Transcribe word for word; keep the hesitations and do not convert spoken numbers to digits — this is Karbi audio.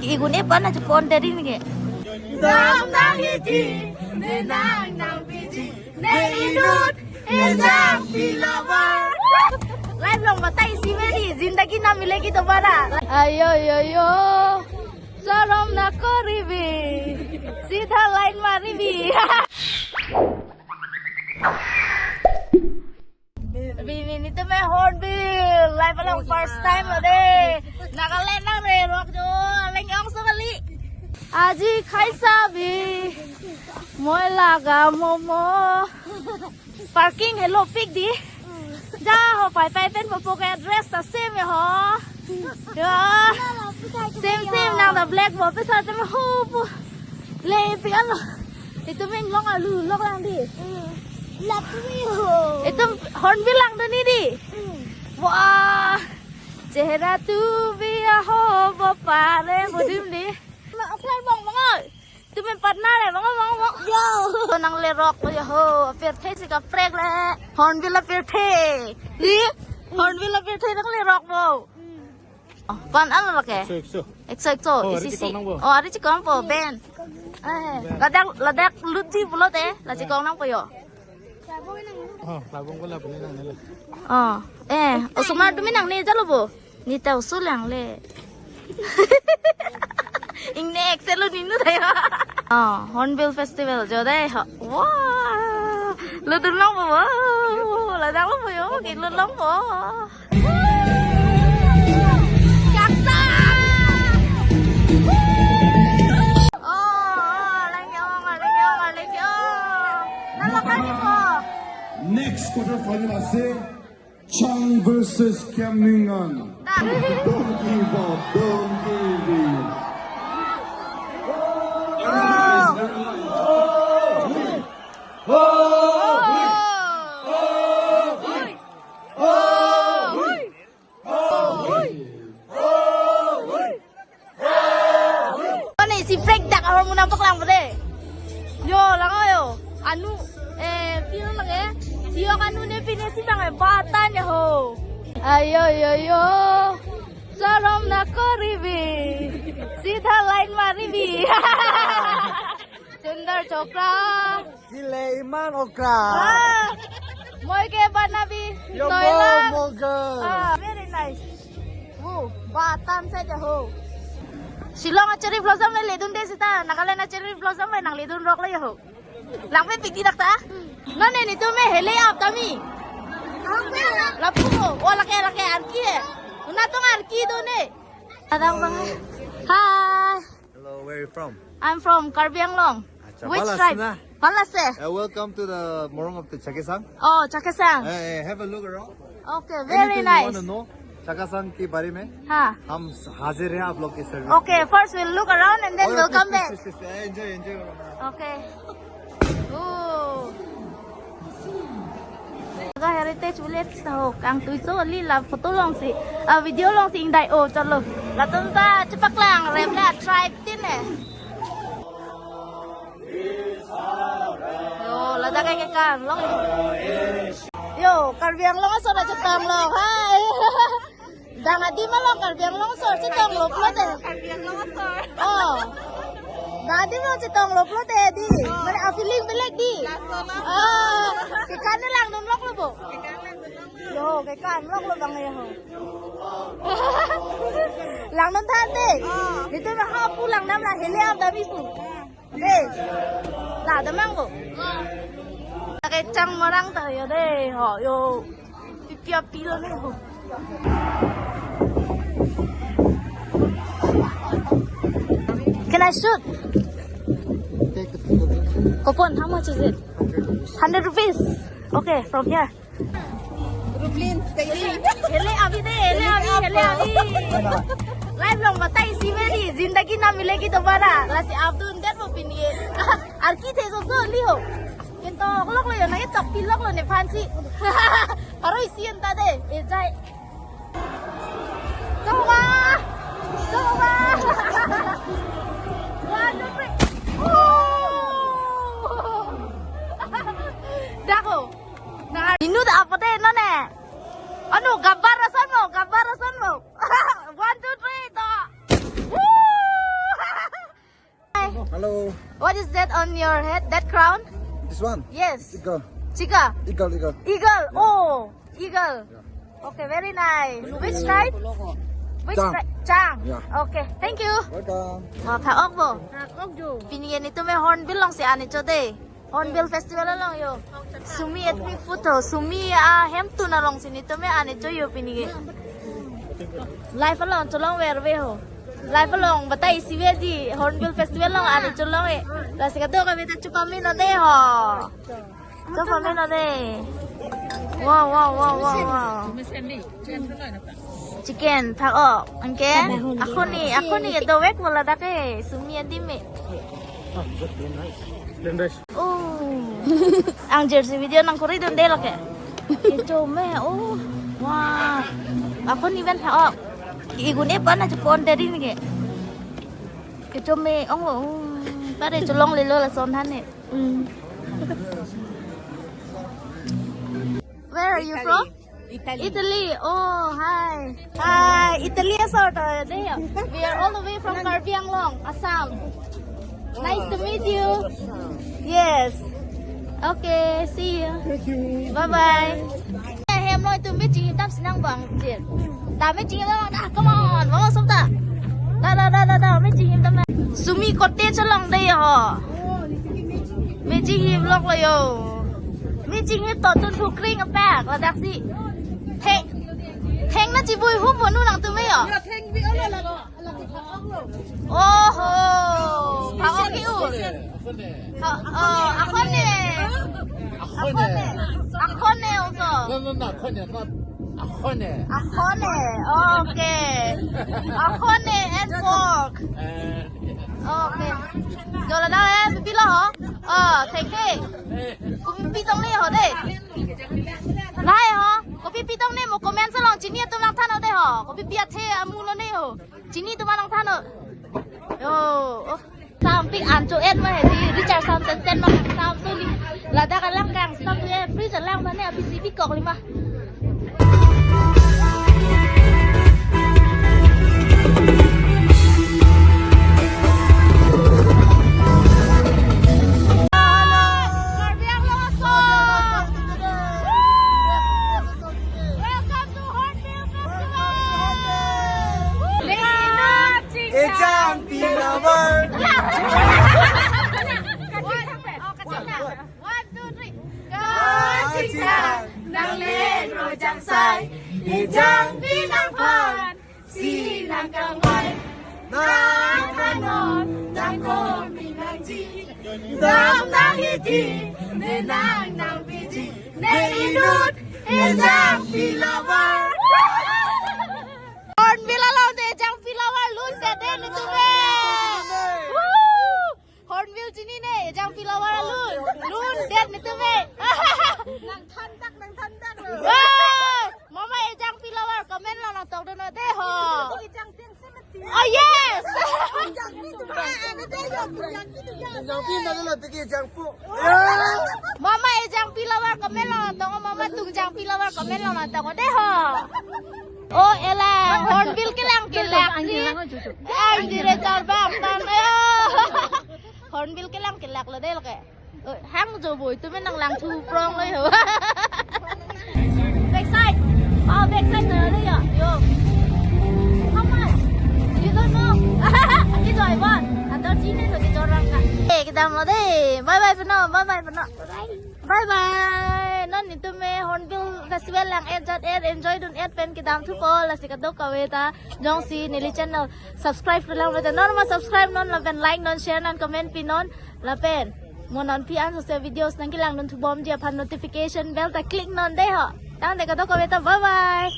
Igune pana chupon dari nge. Dam dam iji, ne nang nang piji, ne inut, ne nang pilawa. Life long batai isi meri, zindagi na milegi dobara. Ayo, yo, yo. Sarom na koribi. Sidha line maribi. Bini ni teme Hornbill, life along first time lo de. Nagaland nangrerok jo, aleng ong so kali. Aji khai sabi, moi laga momo. Parking helo pik di. Ja ho pai pai pen popo ke address ta same ho. Ya. Same same nang ta black bo pisa teme ho po. Le pi alo. Itum inglong alu lok lang di. Lapu yo. Itum Hornbill langdun ni di. Hmm. Wah. Chehra tu bi aho bo pare bodim di. Offline bong bong oi. Itum partner eh bong bong bong. Yo. Nanglerok yo ho. Pirthe si kaprek le. Hornbill pirthe. Di. Hornbill pirthe nanglerok bo. Hmm. Oh, pan alo lake? Ekso, ekso. Ekso, ekso, oh, isi ari si. Chikong nangpo. Oh, ari chikong po, ben. Eh, ladak, ladak lut di pulo te, la chikong nangpo yo. Oh, labong ko la puni nang nila. Oh, eh, osomar tumi nangne jalo bo. Ni ta oso lang le. Ingne Excel lo ninu tayo. Oh, Hornbill Festival jo dai ho. Wow! Ludun longpo. Wow! Ladak longpo yo, ki ludun longpo. Jaksa! Oh, oh, lengke ong, lengke ong, lengke ong. Nalo kali po. Next quarter final ase Chang versus Kemningan. Don't give up, don't give in. Ani si prank dak ahormu nangpaklang pade. Yo, lang o yo. Anu, eh, pino lake. Siyok anu ne pine si bang eh, batan ya ho. Ayo, yo, yo. Sarom na koribi. Sidha line maribi. Sundar Chopra. Sile iman okra. Ah, moi ke banabi. Yo, noila. Mo, mo girl. Ah, very nice. Wo, batan saja ho. Shillong a cherry blossom le ledun de sita, Nagaland a cherry blossom le nangledun rok le ho. Langpe pik di dak ta? Nonne nitum me hele ap tami. Lapu mo, o lake lake arki he. Una tong arki do ne. Adang bang. Hi. Hello, where are you from? I'm from Karbi Anglong. Acha, which tribe? Balas na? Balas se. Uh, welcome to the Morung of the Chakesang. Oh, Chakesang. Uh, have a look around. Okay, very nice. Anything you wanna know Chakesang ke bare mein? Ha. Hum hajir hain aap log ke service ke liye. Okay, first we'll look around and then we'll come back. Oh, yeah, please, please, please, please. Eh, enjoy, enjoy. Okay. Oh. Naga Heritage Village ta ho, kangtui so li la photo along si, ah, video along si ingdai o chalo. Latum ta chepaklang rem la tribe tin eh. Yo, ladak ke kan long. Yo, Karbi Anglong asor chetonglo. Hai. Dang adim along Karbi Anglong asor chetonglo pulote. Karbi Anglong asor. Oh. Dang adim along chetonglo pulote di. Oh. Mane a feeling belek di. Laso, laso. Oh. Kekan ne langdun loklo bo. Kekan langdun loklo. Yo, kekan loklo bang ya ho. Langdun tha te. Oh. Nitum hapu langdam la hele ap dam ipu. Dei. La damang ko. Lake chang marang ta yo dei ho yo. Pipi api lo ne ho. Can I shoot? Take the photo. Coupon, how much is it? Hundred rupees. Hundred rupees. Okay, from here. Rublin, kaili. Hele abi de, hele abi, hele abi. Life long batai isi meri, zindagi na milegi dobara. Lasi abdun det mo pini. Arki the so so li ho. Kinto kolok lo yo, nangketok pilok lo nephan si. Paro isi anta de, ejai. Coba. Coba. One, two, three. Oh. Dako. Nah, inut apa de nonne? Anu, gambar ason mo, gambar ason mo. One, two, three, to. Woo! Hello. What is that on your head? That crown? This one? Yes. Eagle. Chiga? Eagle, eagle. Eagle. Yeah. Oh, eagle. Yeah. Okay, very nice. Which tribe? Which Chang. Tri-, Chang. Yeah. Okay, thank you. Welcome. Oh, phak-ok bo. Phak-ok jo. Pini ke netum ke Hornbill alongsi an-e cho dei. Hornbill Festival along yo. Sumi ethnic food ho. Sumi ahemtun alongsi netum ke an-e cho yo pini ke. Live along cholong verve ho. Live along batai isi ve dei, Hornbill Festival along an-e cholong e. Lasi kadokave ta chopameme non dei ho. Chopameme non dei. Wow, wow, wow, wow, wow. Chicken, phak-ok. Anke, akhoni, akhoni ke dovek bola dak ke. Sumi adim me. Oh. Ang jersey video nangkori dun dei lake. Kechome, oh. Wah. Akhoni pen phak-ok. Igun e pan aja pon teri ni ke. Kechome, oh, oh. Pare cholonglelo lason han ne. Mm. Where are you from? Italy. Italy. Oh, hi. Hi, Italy aso to dei. We are all the way from Karbi Anglong, Assam. Nice to meet you. Yes. Okay, see you. Thank you. Bye bye. Hem noi tum me chinghim dam sinang bang jir. Da me chinghim dam da, come on. Vamos, sop da. Da, da, da, da, da, me chinghim dam. Sumi cottage along dei ho. Me chinghim lok lo yo. Me chinghim to tun thukring apak ladaksi. Theng, theng na chibui hum bonu nangtum me yo. Oho. Phak-ok ke-ur. Ha, oh, akhone. Akhone. Akhone also. No, no, no, akhone, not akhone. Akhone. Okay. Akhone and pork. Eh. Okay. Jo la da, eh, pipi lo ho. Oh, thank you. Kopi pi tong ne ho dei. Lahai ho. Kopi pi tong ne mo comment along chini atum nangthan-o dei ho. Kopi pi athe amu lo ne ho. Chini atum nangthan-o. Yo. Oh. Sampik an cho-et ma hedi, Richard Samson sen ma Samson li. Ladak alang kang stop ye, fridge alang mane abisi bikok li ma. Karbi Anglong aso. Welcome to Hornbill Festival. Ejang Pilavar. One, two, three. Kachingthang, nang le Rojang Sai, Ejang Pinang Phan, si nang kangvai, nang kanon, nang komi nangji, dam nang hiji, ne nang nang piji, ne inut, Ejang Pilavar. Hornbill along te Ejang Pilavar lun te den itu be. Woo! Hornbill chinine, Ejang Pilavar alun. Lun det netum me. Nangthan dak, nangthan dak lo. Wah! Mama Ejang Pilavar comment along nangtokdun non dei ho. Ejang Pilavar. Oh, yes. Ejang Pilavar, eh, betul ya, Ejang Pilavar. Ejang Pilavar lo, tiki Ejang Pu. Mama Ejang Pilavar comment along nangtoknon, Mama Tungjang Pilavar comment along nangtoknon dei ho. Oh, ela, Hornbill kelang kelak si. Ang dire charbang tan, ayo. Hornbill kelang kelak lo dei lake. Oh, hang jo boi, tu menang lang thu prong lo yo. Backside. Oh, backside na lo yo. Yo. How much? You don't know? Ito I want. Ato chine to di jorang ka. Eh, kedam lo dei. Bye bye punon. Bye bye punon. Bye bye. Non netum me Hornbill Festival lang-et jat-et, enjoy dun-et pen kedam thupo, lasi kadokave ta jongsi neli channel subscribe-lo lang mate non ma subscribe non lapen like non, share non, comment pinon lapen mo non pi an social videos nangkelang dun thubomji aphan notification bell ta click non dei ho. Tangte kadokave ta bye bye.